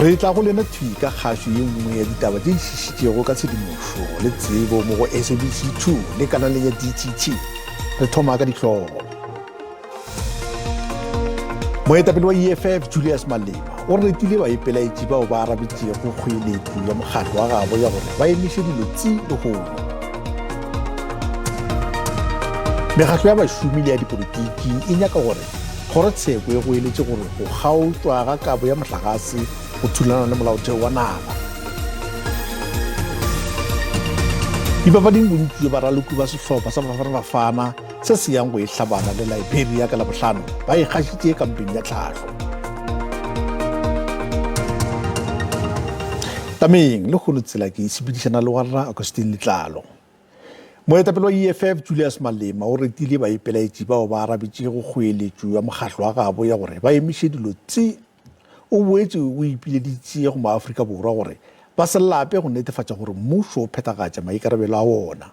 Re tla go lena thwi ka kgašo ye nngwe ya ditaba tše di šišitšego ka tshedimošo le tsebo mo go SABC 2 le kanaleng ya DTT. Re thoma ka dihlogo. Moetapele wa EFF Julius Malema o retile baipelaetši bao ba arabetšego kgoeletšo ya mokgatlo wa gabo ya gore ba emiše dilo tsi lehono. Mekgatlo ya bašomi le ya dipolotiki e nyaka gore kgorotsheko e goeletše gore go kgaotšwa ga kabo ya mohlagase go thulana le molaotheo wa naga. Dipapading bontši bja baraloki ba sehlopha sa Bafana Bafana se se yang go e hlabana le Liberia ka Labohlano ba e gašitše kampeng ya tlhahlo. Tameng le kgono tsela ke e sepedišana le warra Augustine Letlalo. Moetapele wa EFF Julius Malema o retile baipelaetši bao ba arabetšego kgoeletšo ya mokgahlo wa gabo ya gore ba emiše dilo tse. O boetše o ipileditše go maAfrika Borwa gore ba se lape go netefatša gore mmušo o phethagatša maikarabelo a wona.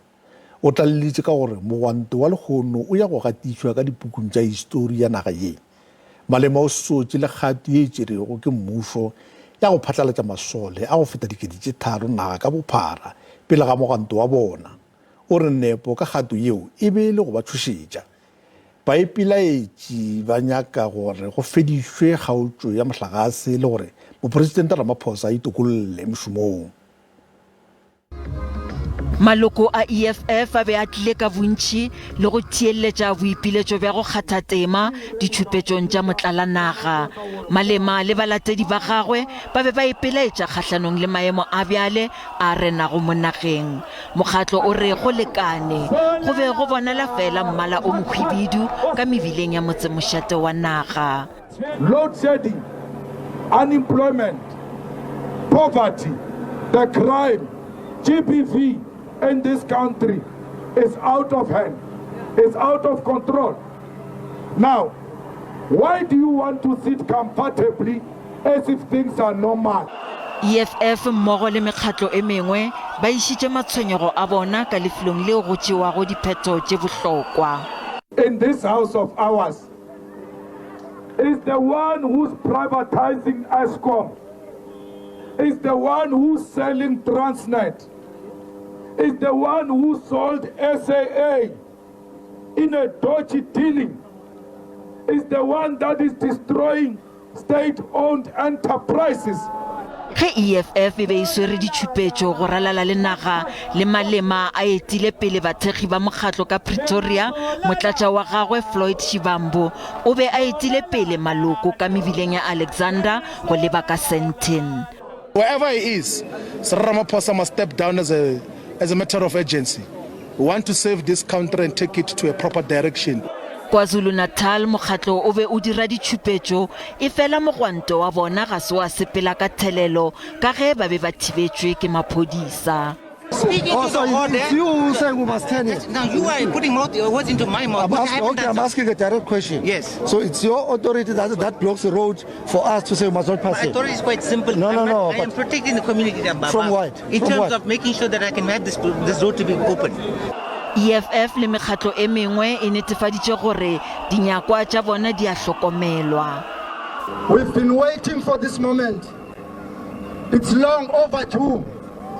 O tlaleleditše ka gore mogwanto wa lehono o ya go gatišwa ka dipukung tša histori ya naga ye. Malema o sotše le kgato ye e tšerwego ke mmušo ya go phatlalatša masole a go feta 3000 naga ka bophara pele ga mogwanto wa bona. O re nepo ka kgato yeo e be e le go ba tšhošetša. Baipelaetši ba nyaka gore go fedišwe kgaotšo ya mohlagase le gore Mopresidente Ramaphosa a itokolle mošomong. Maloko a EFF a be a tlile ka bontši le go theeletša boipiletšo bja go kgatha tema ditšhupetšong tša motlalanaga. Malema le balatedi ba gagwe ba be ba ipelaetša kgahlanong le maemo a bjale a renago mo nageng. Mokgatlo o re go lekane. Go be go bonala feela mmala o mohwibidu ka mebileng ya motsemošate wa naga. Load shedding, unemployment, poverty, the crime, GBV in this country is out of hand, is out of control. Now, why do you want to sit comfortably as if things are normal? EFF mmogo le mekgatlo e mengwe ba išitše matshwenyego a bona ka lefelong leo go tšewago diphetho tše bohlokwa. In this house of ours, is the one who's privatizing Eskom, is the one who's selling Transnet, is the one who sold SAA in a dodgy dealing, is the one that is destroying state-owned enterprises. Ge EFF e be e swere ditšhupetšo go ralala le naga le Malema a etile pele bathekgi ba mokgatlo ka Pretoria, motlatša wa gagwe Floyd Shivambu o be a etile pele maloko ka mebileng ya Alexander go leba ka Sandton. Wherever he is, Cyril Ramaphosa must step down as a, as a matter of urgency. We want to save this country and take it to a proper direction. KwaZulu-Natal mokgatlo o be o dira ditšhupetšo, efela mogwanto wa bona ga se wa sepela ka thelelo ka ge ba be ba thibetšwe ke maphodisa. Oh, so it's you who saying we must turn it. Now you are putting mouth, words into my mouth. I'm asking, okay, I'm asking a direct question. Yes. So it's your authority that, that blocks the road for us to say we must not pass My it. authority is quite simple. No, no, I'm no, Not, I am but- protecting the community. Baba, From what? In From terms what? of making sure that I can have this, this road to be open. EFF le mekgatlo e mengwe e netefaditše gore dinyakwa tša bona di a hlokomelwa. We've been waiting for this moment. It's long overdue.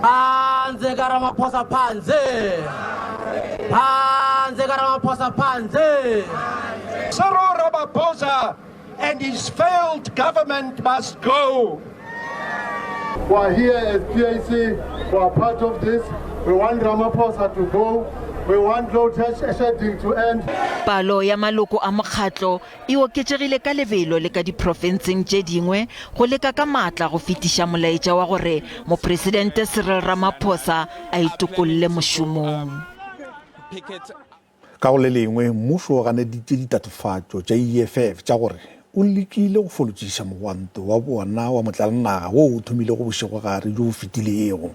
Phandle ka Ramaphosa phandle. Phandle ka Ramaphosa phandle. Cyril Ramaphosa and his failed government must go. We are here as PAC, we are part of this. We want Ramaphosa to go. We want load shedding to end. Palo ya maloko a mokgatlo e oketšegile ka lebelo le ka diprofenseng tše dingwe go leka ka maatla go fetiša molaetša wa gore Mopresidente Cyril Ramaphosa a itokolle mošomong. Ka go le lengwe, mmušo o ganeditše ditatofatšo tša EFF tša gore o lekile go folotšiša mogwanto wa bona wa motlalanaga wo o thomilego bošegogare bjo bo fetilego.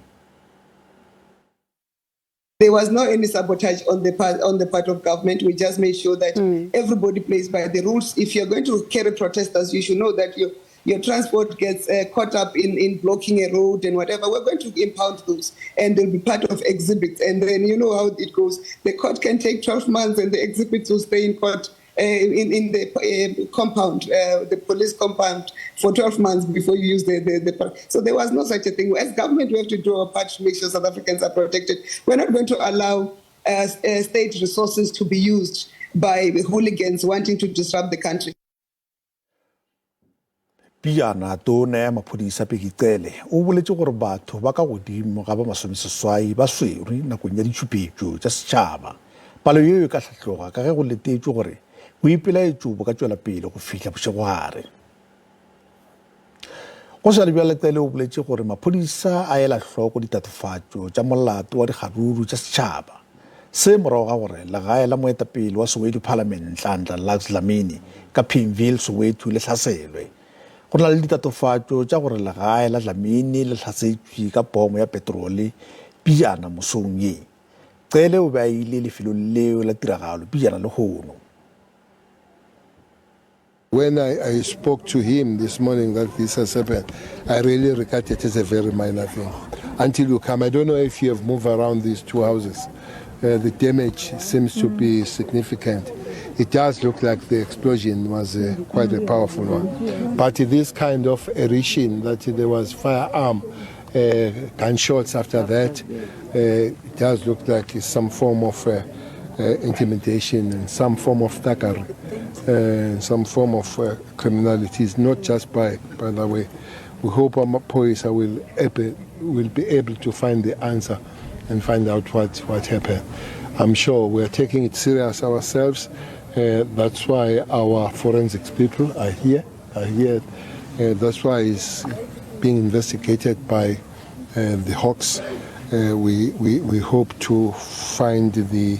There was no any sabotage on the part on the part of government. We just made sure that mm. everybody plays by the rules. If you're going to carry protesters, you should know that you your transport gets uh, caught up in, in blocking a road and whatever, we're going to impound those and they'll be part of exhibits. And then you know how it goes. The court can take 12 months and the exhibits will stay in court. uh, in, in the uh, compound, uh, the police compound, for 12 months before you use the, the, the. So there was no such a thing. As government, we have to do our part to make sure South Africans are protected. We're not going to allow uh, uh, state resources to be used by hooligans wanting to disrupt the country. Pijana tona ya maphodisa Bheki Cele o boletše gore batho ba ka godimo ga ba masomeseswai ba swerwe nakong ya ditšhupetšo tša setšhaba. Palo yeo e ka hlatloga ka ge go letetšwe gore boipelaetšo bo ka tšwela pele go fihla bošegogare. Go sa le bjale Cele o boletše gore maphodisa a ela hloko ditatofatšo tša molato wa dikgaruru tša setšhaba. Se morago ga gore legae la moetapele wa Soweto Parliament Nhlanhla Lux Dlamini ka Pimville, Soweto le hlaselwe. Go na le ditatofatšo tša gore legae la Dlamini le hlasetšwe ka pomo ya petrole pijana mosong ye. Cele o be a ile lefelong leo la tiragalo pijana lehono. When I, I spoke to him this morning that this has happened, I really regard it as a very minor thing. Until you come, I don't know if you have moved around these two houses. Uh, the damage seems to be significant. It does look like the explosion was uh, quite a powerful one. But this kind of eruption that there was firearm, uh, gunshots after that, uh, it does look like it's some form of uh, uh, intimidation and some form of thuggery, uh, some form of uh, criminality. It's not just by, by the way. We hope our police will, able, will be able to find the answer and find out what, what happened. I'm sure we are taking it serious ourselves. Uh, that's why our forensics people are here. Are here. Uh, that's why it's being investigated by uh, the Hawks. Uh, we, we, we hope to find the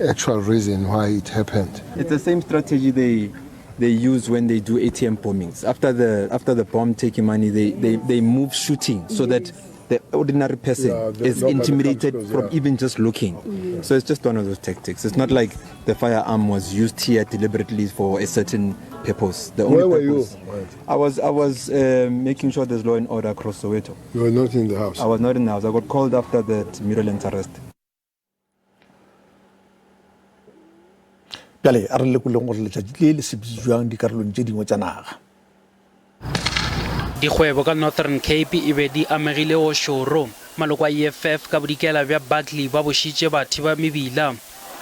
actual reason why it happened. It's the same strategy they they use when they do ATM bombings. After the after the bomb taking money, they, they, they move shooting so that the ordinary person Yeah, the- is nobody intimidated comes close, from yeah. even just looking. So it's just one of those tactics. It's not like the firearm was used here deliberately for a certain purpose. The only Where were you? purpose, I was I was uh, making sure there's law and order across Soweto. You were not in the house. I was not in the house. I got called after that Miraland arrest. Bjale a re lekoleng gore letšatši le le sepetše bjang dikarolong tše dingwe tša naga. Dikgwebo ka Northern Cape e be di amegile o šoro. Maloko a EFF ka bodikela bja Barkly ba bošitše bathi ba mebila.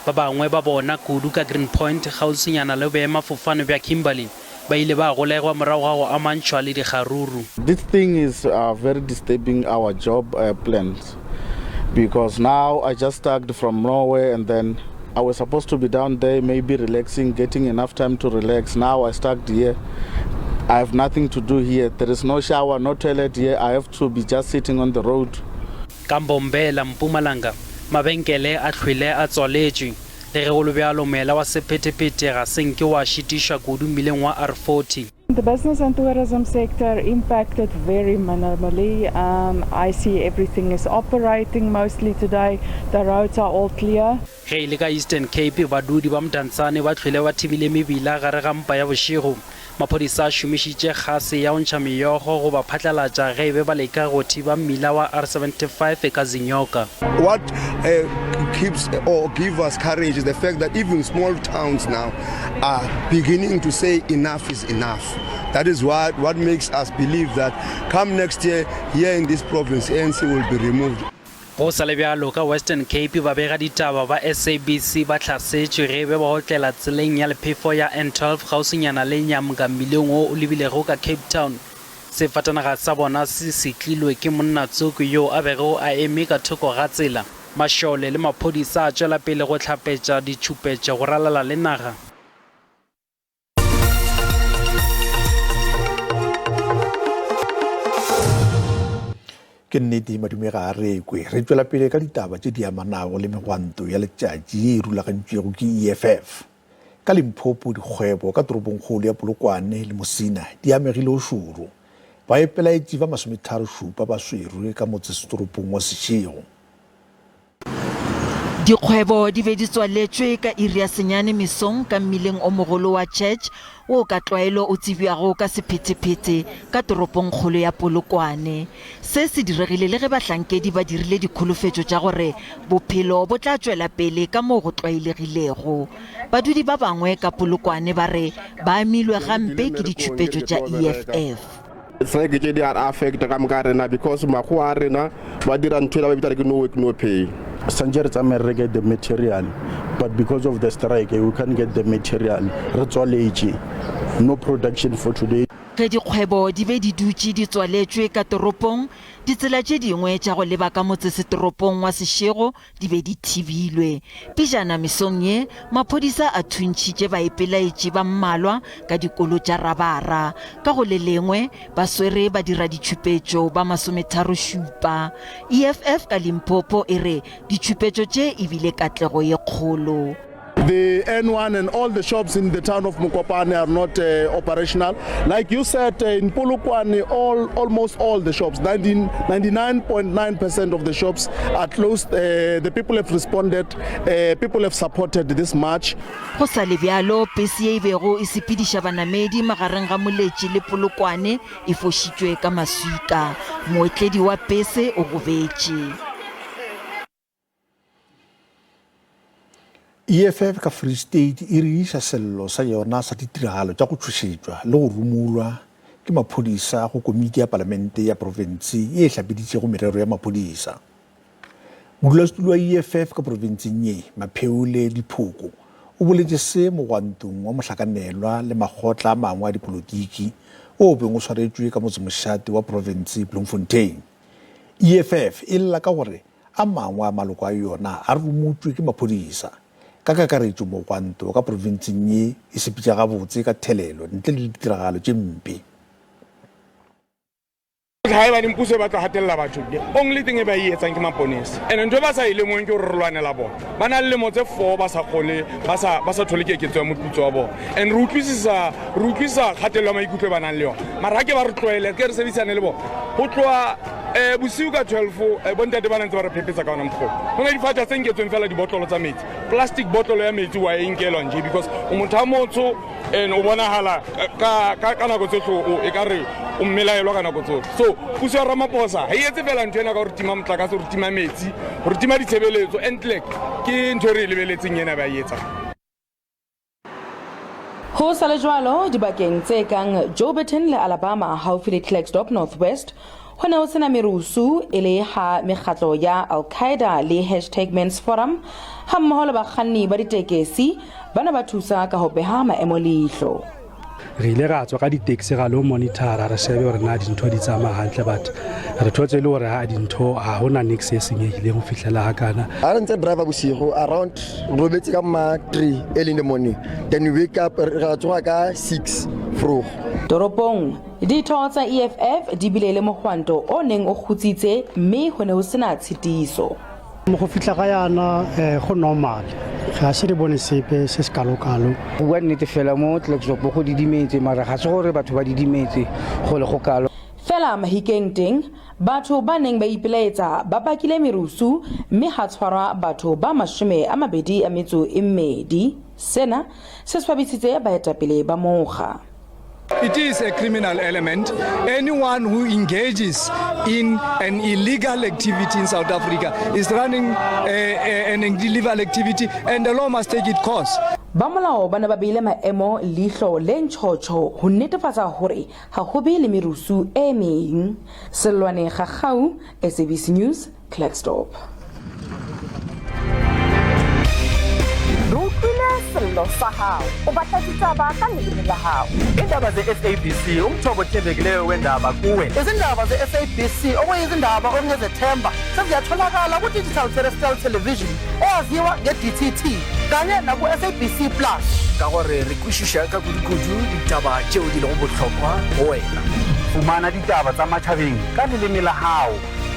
Ba bangwe ba bona, kudu ka Green Point kgauswinyana le boemafofane bja Kimberley, ba ile ba golegwa morago ga go amantšhwa le dikgaruru. This thing is uh, very disturbing our job uh, plans because now I just started from nowhere and then I was supposed to be down there, maybe relaxing, getting enough time to relax. Now I stuck here. I have nothing to do here. There is no shower, no toilet here. I have to be just sitting on the road. Ka Mbombela, Mpumalanga, mabenkele a hlwele a tswaletšwe. Le ge go le bjalo, moela wa sephethephethe ga se nke wa šitišwa kudu mmileng wa R40. The business and tourism sector impacted very minimally. Um, I see everything is operating mostly today. The roads are all clear. Ge e le ka Eastern Cape, badudi ba Mdantsane ba hlwele ba thibile mebila gare ga mpa ya bošego. Maphodisa a šomišitše kgase ya go ntšha meokgo go ba phatlalatša ge e be ba leka go thiba mmila wa R75 ka Zinyoka. What uh, keeps or give us courage is the fact that even small towns now are beginning to say enough is enough. That is what, what makes us believe that come next year, here in this province, ANC will be removed. Go sa le bjalo, ka Western Cape babegaditaba ba SABC ba hlasetšwe ge be ba otlela tseleng ya lephefo ya N12 kgauswinyana le Nyamga mmileng wo o lebilego ka Cape Town. Sefatanaga sa bona se setlilwe ke monnatsoko yoo a bego a eme ka thoko ga tsela. Mašole le maphodisa a tšwela pele go hlapetša ditšhupetšo go ralala le naga. Ke nnete madume ga a rekwe. Re tšwela pele ka ditaba tše di amanago le megwanto ya letšatši ye e rulagantšwego ke EFF. Ka Limpopo dikgwebo ka toropongkgolo ya Polokwane le Musina di amegile o šoro. Baepelaetši ba masometharošupa ba swerwe ka motsesetoropong wa Seshego. Dikgwebo di be di tswaletšwe ka iri ya senyane mesong ka mmileng o mogolo wa Church wo ka tlwaelo o tsebjago ka sephethephethe ka toropongkgolo ya Polokwane. Se se diregile le ge bahlankedi ba dirile dikholofetšo tša gore bophelo bo tla tšwela pele ka moo go tlwaelegilego. Badudi ba bangwe ka Polokwane ba re ba amilwe gampe ke ditšhupetšo tša EFF. Strike tše di a re affecta ka moka rena because makgowa a rena ba dira ntho ela ba bitsa ke no work no pay. Santše re tsamaye re reke the material but because of the strike we can't get the material re tswaletše no production for today. Ge dikgwebo di be di dutše di tswaletšwe ka toropong, ditsela tše dingwe tša go leba ka motsesetoropong wa Seshego di be di thibilwe. Pejana mesong ye, maphodisa a thuntšhitše baipelaetši ba mmalwa ka dikolo tša rabara. Ka go le lengwe, ba swere badiraditšhupetšo ba masometharošupa. EFF ka Limpopo e re ditšhupetšo tše e bile katlego ye kgolo. The N1 and all the shops in the town of Mokopane are not uh, operational. Like you said, uh, in Polokwane, all, almost all the shops, 99.9% of the shops are closed. Uh, the people have responded, uh, people have supported this march. Go sa le bjalo, pese ye e bego e sepediša banamedi magareng ga Moletši le Polokwane e fošitšwe ka maswika. Mootledi wa pese o gobetše. EFF ka Free State e re iša sello sa yona sa ditiragalo tša go tšhošetšwa le go rumulwa ke maphodisa go komiti ya palamente ya profense ye e hlapeditšego merero ya maphodisa. Modulasetulo wa EFF ka profenseng ye, Mapheule Diphoko, o boletše se mogwantong wa mohlakanelwa le makgotla a mangwe a dipolotiki wo o beng o swaretšwe ka motsemošate wa profense Bloemfontein. EFF e lla ka gore A mangwe a maloko a yona a rumotšwe ke maphodisa. Ka kakaretšo mogwanto ka profenseng ye e sepetše gabotse ka thelelo ntle le ditiragalo tše mpe. Haebaneng puso e batla gatelela batho, the only thing e ba e etsang ke maponesa. And ntho e ba sa e lemong ke gore re lwanela bona. Ba na le lemo tse four ba sa kgone, ba sa, ba sa thole keketso ya moputso wa bona. And re utlwisisa, re utlwisisa kgatelelo ya maikutlo e ba nang le yona. Mara ha ke ba re tlohele, ke re sebedisane le bona. Go tloha um bosiu ka 12 eh, bontate ba na ntse ba re phephetsa ka ona mokgolo go na difatša tse nketsweng fela dibotlolo tsa metsi plastic botlolo ya metsi wa e nkelwa nje because o motho a motsho and o bonagala ka nako tsotlhe e ka re o mmelaelwa ka nako tsotlhe so puso ya ramaposa ga e etse fela ntho ena ka gore tima motlakase gore tima metsi gore tima ditshebeletso entlek ke ntho e re e lebeletseng ena ba e etsang. Ho sa le jwalo, dibakeng tse kang Jouberton le Alabama haufi le Klerksdorp North West, ho ne ho sena merusu e le ha mekgatlo ya Al-Qaeda le hashtag Men's Forum hammoho le bakganni ba ditekesi ba ne ba thusa ka ho beha maemo leihlo. Re ile ra tswa ka di-taxi ra lo monitora re shebe gore na dintho di tsamaya hantle, but re thotse e le gore ha dintho ha hona niks e senyehileng ho fihlela ha kana. Ha re ntse driver bosigo around robetse ka ma 3 early in the morning, then we wake up ra tsoga ka 6 vroeg. Toropong, ditho tsa EFF di bile le mohwanto o neng o kgutsitse mme ho ne ho sena tshitiso. Mo go fitlha ga yana eh, go normal ga se re bone sepe se se kalo-kalo. Go bua nnete fela mo Klerksdorp go didimetse mara ga se gore batho ba didimetse go le go kalo. Fela Mahikeng teng, batho ba neng ba ipelaetsa ba bakile merusu mme ha tshwarwa batho ba 22. Sena se swabisitse baetapele ba mokga. It is a criminal element. Anyone who engages in an illegal activity in South Africa is running a, a, an illegal activity and the law must take its course. Ba molao ba ne ba beile maemo leihlo le ntšhotšho ho netefatsa hore ha ho be le merusu e meng. Sellwane Gagau, SABC News, Klerksdorp. Re utlwile sello sa hao. O batla ditaba ka leleme la hao. Indaba ze-SABC umthombo othembekileyo wendaba kuwe. Izindaba ze-SABC okuyizindaba okungezethemba seziyatholakala ku-digital terrestrial television eyaziwa nge-DTT kanye naku-SABC Plus. Ka gore re kwešiša ka kudukudu ditaba tšeo di lego bohlokwa go wena. Fumana ditaba tsa matjhabeng ka leleme la hao.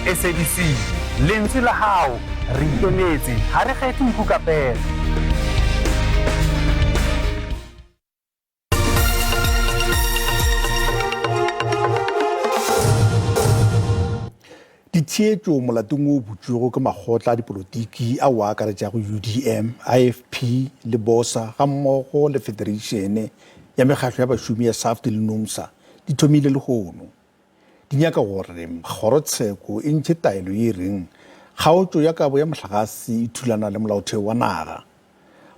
SABC, lentswe la hao, re ikemetse, ha re kgethe nku ka pere. Ditheetšo molatong wo o butšwego ke makgotla a dipolotiki ao a akaretšago UDM, IFP le BOSA gammogo le Federeišene ya Mekgahlo ya Bašomi ya SAFTU le NUMSA di thomile lehono. Di nyaka gore kgorotsheko e ntšhe taelo ye e reng kgaotšo ya kabo ya mohlagase e thulana le molaotheo wa naga.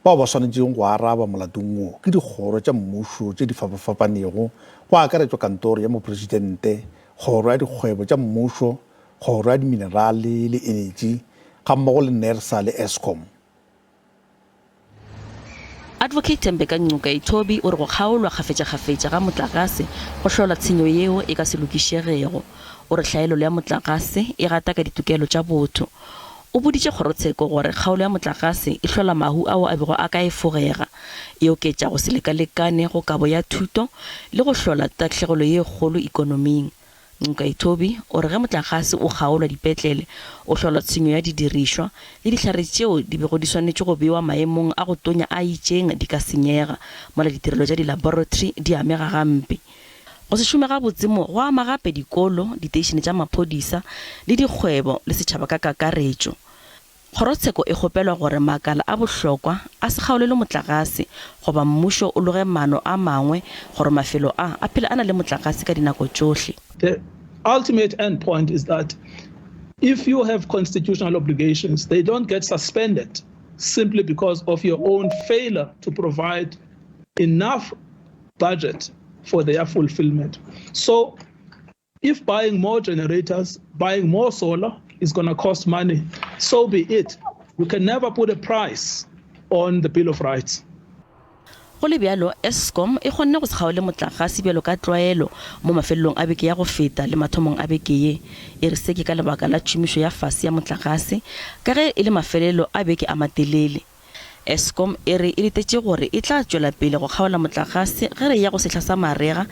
Bao ba swanetšego go araba molatong wo ke dikgoro tša mmušo tše di fapafapanego, go akaretšwa Kantoro ya Mopresidente, Kgoro ya Dikgwebo tša Mmušo, Kgoro ya Diminerale le Enetši, gammogo le NERSA le Eskom. Advocate Thembeka Ngcukaitobi o re go kgaolwa kgafetšakgafetša ga motlakase go hlola tshenyo yeo e ka se lokišegego. O re hlaelelo ya motlakase e gataka ditokelo tša botho. O boditše kgorotsheko gore kgaolo ya motlakase e hlola mahu ao a bego a ka efogega, e oketša go se lekalekane go kabo ya thuto le go hlola tahlegelo ye kgolo ikonoming. Ngcukaitobi o re ge motlakase o kgaolwa dipetlele, o hlola tshenyo ya didirišwa le dihlare tšeo di bego di swanetše go bewa maemong a go tonya a itšeng di ka senyega, mola ditirelo tša dilaboratory di amega gampe. Go se šome gabotse mo go ama gape dikolo, diteišene tša maphodisa le dikgwebo le setšhaba ka kakaretšo. Kgorotsheko e kgopelwa gore makala a bohlokwa a se kgaolelwe motlakase goba mmušo o loge maano a mangwe gore mafelo a a phele a na le motlakase ka dinako tšohle. The ultimate end point is that if you have constitutional obligations, they don't get suspended simply because of your own failure to provide enough budget for their fulfillment. So if buying more generators, buying more solar is going to cost money, so be it. You can never put a price on the Bill of Rights. Go le bjalo, Eskom e kgonne go se kgaole motlakase bjalo ka tlwaelo mo mafelelong a beke ya go feta le mathomong a beke ye. E re se ke ka lebaka la tšhomišo ya fase ya motlakase ka ge e le mafelelo a beke a matelele. Eskom e re e letetše gore e tla tšwela pele go kgaola motlakase ge re eya go sehla sa marega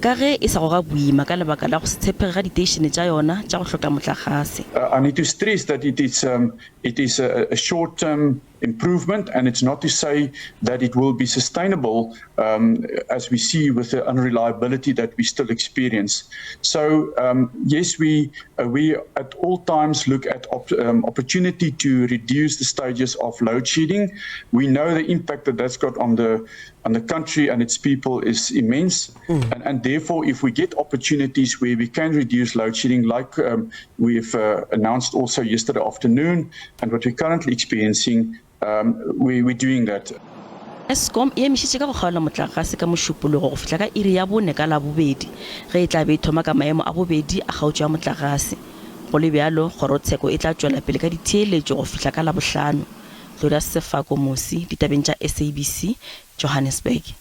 ka ge e sa goga boima ka lebaka la go se tshepege ga diteišene tša yona tša go hloka motlakase. I need to stress that it is um, it is a, a short term improvement and it's not to say that it will be sustainable um, as we see with the unreliability that we still experience. So um, yes, we uh, we at all times look at op um, opportunity to reduce the stages of load shedding. We know the impact that that's got on the on the country and its people is immense, mm. and, and therefore, if we get opportunities where we can reduce load shedding, like um, we've uh, announced also yesterday afternoon, and what we're currently experiencing, Um, we, we're doing that. Eskom e emišitše ka go kgaola motlakase ka Mošupologo go fihla ka iri ya bone ka Labobedi ge e tla be e thoma ka maemo a bobedi a kgaotšo ya motlakase. Go le bjalo, kgorotsheko e tla tšwela pele ka ditheeletšo go fihla ka Labohlano. Gloria Sefako Mosi, ditabeng tša SABC, Johannesburg.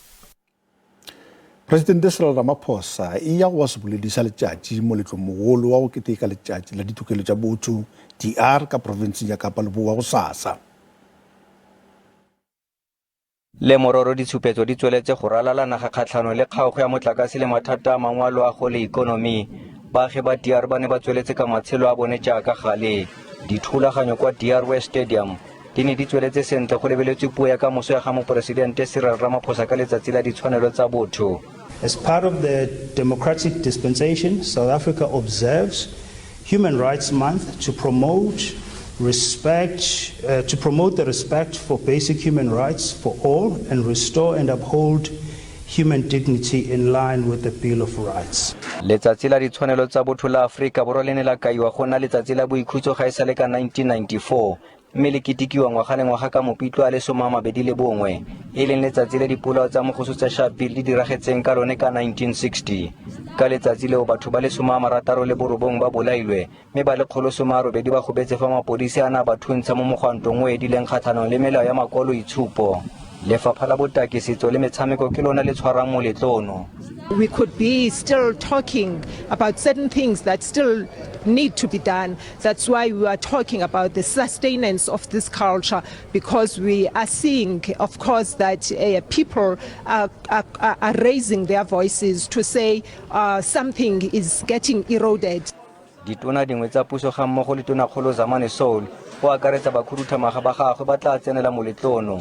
Presidente Cyril Ramaphosa e ya go ba seboledi sa letšatši moletlong-mogolo wa go keteka Letšatši la Ditokelo tša Botho, DR, ka profenseng ya Kapa Leboa gosasa. Le mororo ditshupetso di tsweletse go ralala naga kgatlhanong le kgaogo ya motlakase le mathata a mangwe a loago le ikonomi, baagi ba DR ba ne ba tsweletse ka matshelo a bone jaaka gale. Dithulaganyo kwa DR West Stadium di ne di tsweletse sentle go lebeletswe puo ya kamoso ya ga Moporesidente Cyril Ramaphosa ka Letsatsi la Ditshwanelo tsa Botho. As part of the democratic dispensation, South Africa observes Human Rights Month to promote respect, uh, to promote the respect for basic human rights for all and restore and uphold human dignity in line with the Bill of Rights. Letsatsi la Ditshwanelo tsa Botho la Afrika Borwa le ne la kaiwa go nna letsatsi la boikhutso ga e sa le ka 1994 mme le ketekiwa ngwaga le ngwaga ka Mopitlo a le 21, e leng letsatsi le dipolao tsa mogoso tsa Sharpeville di diragetseng ka lone ka 1960. Ka letsatsi leo batho ba le 69 ba bolailwe mme ba le 180 ba gobetse fa mapodisi a ne a ba thuntsha mo mogwantong o edileng kgatlhanong le melao ya makwaloitshupo. Lefapha la Botaki, Setso le Metshameko ke lona le tshwarang moletlo ono. We could be still talking about certain things that still need to be done. That's why we are talking about the sustenance of this culture, because we are seeing, of course, that uh, people are, are, are raising their voices to say uh, something is getting eroded. Ditona dingwe tsa puso ga mmogo le Tonakgolo Zamani Saul go akaretsa bakhuduthamaga ba gagwe ba tla tsenela moletlo ono.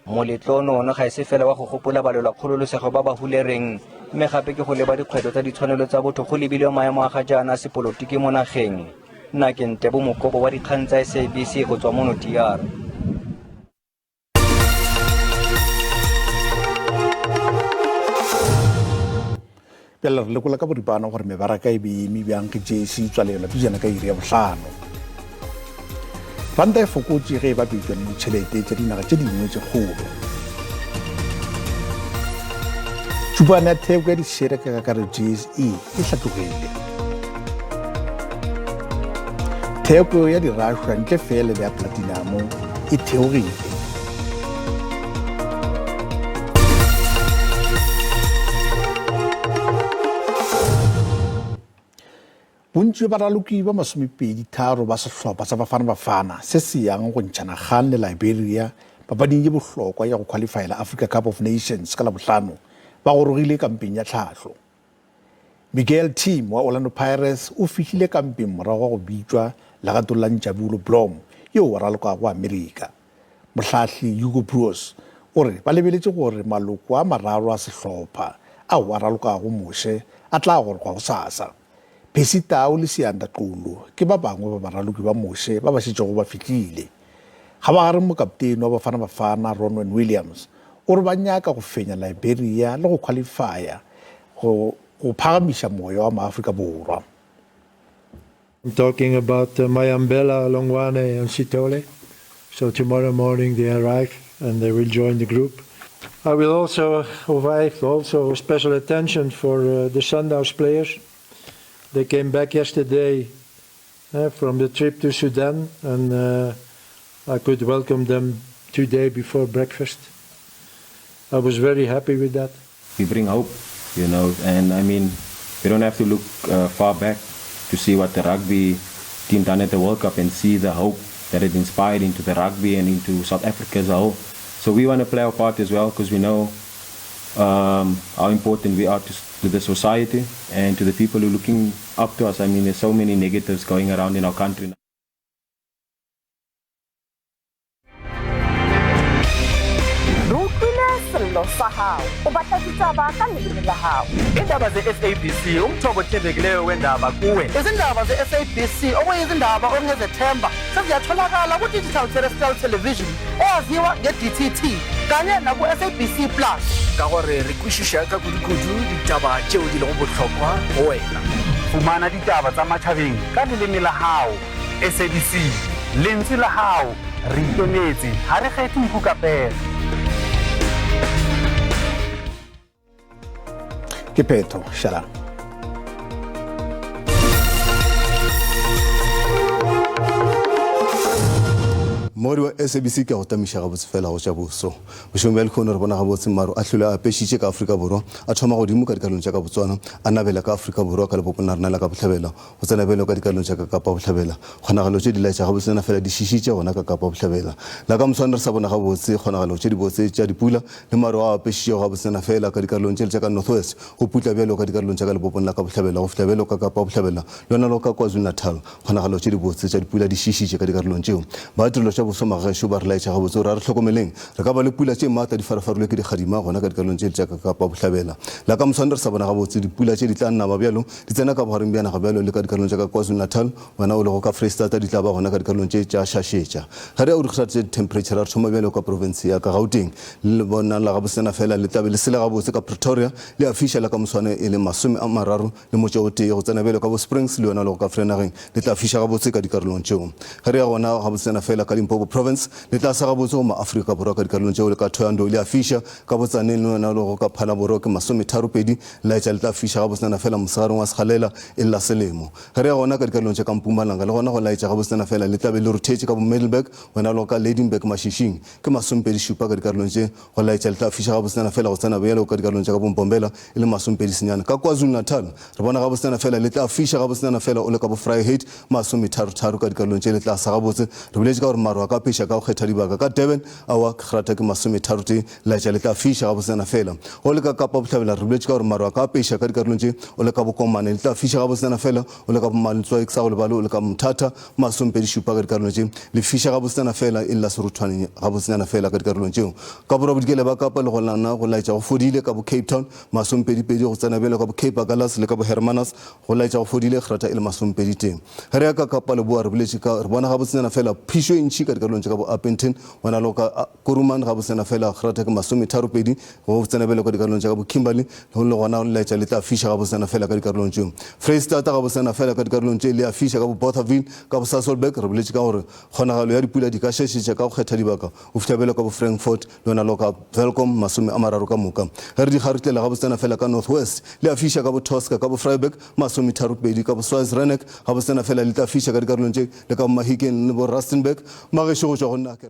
Moletlo ono one ga e se fela wa go gopola balwelakgololosego ba ba hulereng mme gape ke go leba dikgwetlho tsa ditshwanelo tsa botho go lebilwe maemo a ga jaana a sepolotiki mo nageng. Nna ke Ntebo Mokobo wa dikgang tsa SABC go tswa mono DR. Bjale re lekola ka boripana gore mebaraka e be e eme bjang ge JSE e tswalelwa pejana ka iri ya bohlano. Ranta e fokotše ge e bapetšwa le ditšhelete tša dinaga tše dingwe tše kgolo. Tšupane ya theko ya dišere ka kakaretšo JSE e hlatlogile. Theko ya dirašwa ntle fela le ya platinamo e theogile. Bontši bja baraloki ba masomepedi-tharo ba sehlopha sa Bafana Bafana se se yang go ntšhana kgang le Liberia papading ye bohlokwa ya go khwalifaela Africa Cup of Nations ka Labohlano ba gorogile kampeng ya tlhahlo. Miguel Timm wa Orlando Pirates o fihlile kampeng morago ga go bitšwa legatong la Njabulo Blom yo a ralokago Amerika. Mohlahli Hugo Broos o re ba lebeletše gore maloko a mararo a sehlopha ao a ralokago moše a tla goroga gosasa. Percy Tau le Siyanda Xulu ke ba bangwe ba baraloki ba moše ba ba šetšego ba fihlile. Kgabagareng mokapteni wa Bafana Bafana Ronwen Williams o re ba nyaka go fenya Liberia le go khwalifaya go go phagamiša moya wa maAfrika Borwa. I'm talking about uh, Mayambela, Longwane and Sitole. So tomorrow morning they arrive and they will join the group. I will also provide also special attention for uh, the Sundowns players. They came back yesterday uh, from the trip to Sudan and uh, I could welcome them today before breakfast. I was very happy with that. We bring hope, you know, and I mean, we don't have to look uh, far back to see what the rugby team done at the World Cup and see the hope that it inspired into the rugby and into South Africa as a whole. So we want to play our part as well because we know um, how important we are to, to the society and to the people who are looking up to us. I mean, there's so many negatives going around in our country now. Re utlwile sello sa hao. O batla ditaba ka leleme la hao. Indaba ze-SABC umthombo othembekileyo wendaba kuwe. Izindaba ze-SABC okuyizindaba okungezethemba seziyatholakala ku-digital terrestrial television eyaziwa nge-DTT kanye naku-SABC Plus. Ka gore re kwešiša ka kudukudu ditaba tšeo di lego bohlokwa go wena. Fumana ditaba tsa matjhabeng ka leleme la hao. SABC, lentswe la hao, re ikemetse, ha re kgethe nku ka pere. Ke phetho, šalang. Mmogedi wa SABC ke a go tamiša gabotse fela go tša boso. Bošegong bja lehono re bona gabotse maru a hlwele a apešitše ka Afrika Borwa, a thoma godimo ka dikarolong tša ka Botswana, a nabela ka Afrika Borwa ka lebopong la rena la ka Bohlabela. Go tsena bjalo ka dikarolong tša ka Kapa Bohlabela, kgonagalo tše di laetša gabotsena fela di šišitše gona ka Kapa Bohlabela. La ka moswane re sa bona gabotse kgonagalo tše dibotse tša dipula le maru ao a apešitšego gabotsena fela ka dikarolong tšele tša ka North West, go putla bjalo ka dikarolong tša ka lebopong la ka Bohlabela go fihla bjalo ka Kapa Bohlabela lona lo ka KwaZulu-Natal. Kgonagalo tše dibotse tša dipula di šišitše ka dikarolong tšeo. Ba tirelo tša boso magagešo ba re laetša gabotse gore a re hlokomeleng re ka ba le pula tše maatla di farafarilwe ke dikgadima gona ka dikarolong tšele tša ka Kapa Bohlabela. La ka moswane re sa bona gabotse dipula tše di tla nama bjalo Di tsena ka bogareng bja naga bjalo le ka dikarolong tša ka KwaZulu-Natal, wena o lego ka Freistata di tla ba gona ka dikarolong tše tša šašetša. Ge re ya go dikgata tša dithempheretšha re thoma bjalo ka profense ya ka Gauteng. Le bona la gabosena fela le tla be le sele gabotse ka Pretoria, le a fiša la ka moswane e le 35 o tee go tsena bjalo ka bo Springs le wena o lego ka Vereeniging le tla fiša gabotse ka dikarolong tšeo. Ge re ya gona gabosena fela ka Limpopo Province le tla sa gabotse go ma-Afrika Borwa ka dikarolong tšeo le ka Thohoyandou le a fiša ka bo Tzaneen le wena o lego ka Phalaborwa ke 32 Laetša le tla fiša gabotsana fela mosegareng wa segalela e le la selemo. Ge re ya gona ka dikarolong tša ka Mpumalanga, le gona go laetša gabotsana fela le tla be le ruthetše ka bo Middelburg, wena le go ka Lydenburg Mashishing, ke 27 ka dikarolong tše. Go laetša le tla fiša gabotsana fela go tsena bjalo ka dikarolong tša ka bo Mbombela e le 29. Ka KwaZulu-Natal, re bona gabotsana fela le tla fiša gabotsana fela o le ka bo Vryheid, 33 ka dikarolong tše le tla sa gabotse. Re boletše ka gore maru a ka. ka apeša ka go kgetha dibaka. Ka Durban, aowa, grata ke masometharotee, laetša le tla fiša gabotsana fela. O le ka Kapa Bohlabela, re boletše ka gore maru a ka apeša ka dikarolong tše, o le ka Bokomane, le tla fiša gabotsana fela, o le ka Bomaletswai, ke sa go lebale, o le ka Mthatha, masomepedi-šupa ka dikarolong tše, le fiša gabotsana fela, e le la seruthwane gabotsana fela ka dikarolong tšeo. Ka Borwa-Bodikela bja Kapa le gona go laetša go fodile, ka bo-Cape Town, masomepedi-pedi, go tsena bjalo ka bo-Cape Agulhas le ka bo-Hermanus, Go laetša go fodile grata e le masompeditee. Ge re ya ka Kapa Leboa re boletše ka, re bona gabotsenyana fela phišo e ntši ka dikarolong tša ka bo Upington, gona le ka Kuruman gabotsenyana fela grata ke masometharopedi, go tsena bjalo ka dikarolong tša ka bo Kimberley le gona go laetša le tla fiša gabotsenyana fela ka dikarolong tšeo. Freistata gabotsenyana fela ka dikarolong tše le a fiša ka bo Bothaville, ka bo Sasolburg re boletše ka gore kgonagalo ya dipula di ka šešetša ka go kgetha dibaka go fihla bjalo ka bo Frankfort le yona loka Welkom 30 ka moka. Ge re di kgarutlela gabotsana fela ka North West, le a fiša ka bo Tosca, ka bo Vryburg, 32, ka bo Swazirenek, gabotsana fela le tla fiša ka dikarolong tše le ka bo Mahikeng le bo Rustenburg. Magešo go tšwa go nna ke.